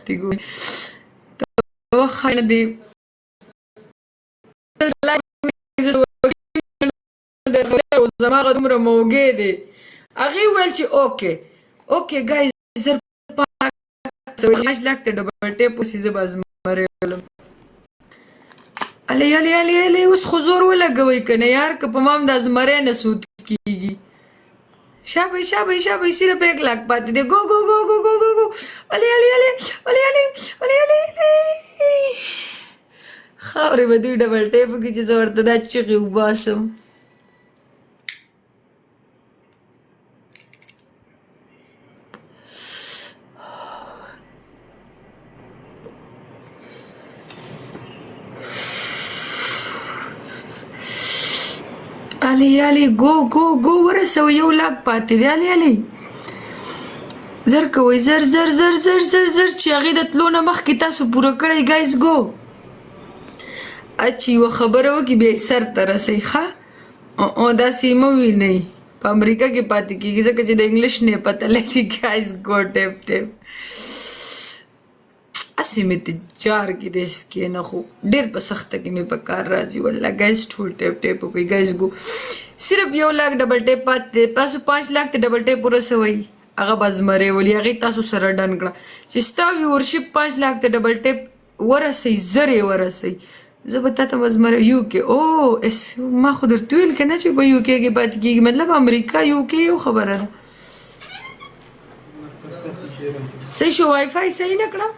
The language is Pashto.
سختي ګوري. وخت دی زما غو دومره موګې دی. هغې ویل چې اوکې اوکې ګایز، زر پاک 5 لاک ته ډبل ټیپ وسي، زه به زمری ولم. علي علي علي علي، اوس خو زور ولګوئ که نه یار، که په ما هم دا زمری نه سود کېږي. شابه شابه شابه، صرف 1 لاک پاتې دی. ګو ګو ګو ګو ګو ګو ګو، علي علي علي علي علي علي علي علي. خاورې به دوی ډبل ټیپ وکړي چې زه ورته دا چیغې وباسم. علي علي، ګو ګو ګو، ورسوه، 1 لاک پاتې دی. علي علي، زر کوئ، زر زر زر زر زر زر، چې هغې د تلو نه مخکې تاسو پوره کړئ. ګایز ګو. چې یوه خبره وکړي بیا یې سر ته رسوي. ښه او داسې مه وینئ په امریکا کې پاتې کېږي، ځکه چې د انګلیش نه پته لګي. ګایز ګو، ټیپ ټیپ. هسې مې ته جار کې دی سکینه، خو ډېر په سخته کې مې په کار راځي والله. ګایز ټول ټیپ ټیپ وکړئ. ګایز ګو، صرف 1 لاک ډبل ټیپ پاتې دی. تاسو 5 لاک ته ډبل ټیپ ورسوئ، هغه به زمری ولي. هغې تاسو سره ډن کړه چې ستا ویورشپ 5 لاک ته ډبل ټیپ ورسئ، زر یې ورسئ، زه به تا ته زمری. یو کې او اس ما خو درته ویل که نه چې په یو کې کې پاتې کېږي، مطلب امریکا یو کې یو خبره ده. صحیح شو، وای فای صحیح نه کړه.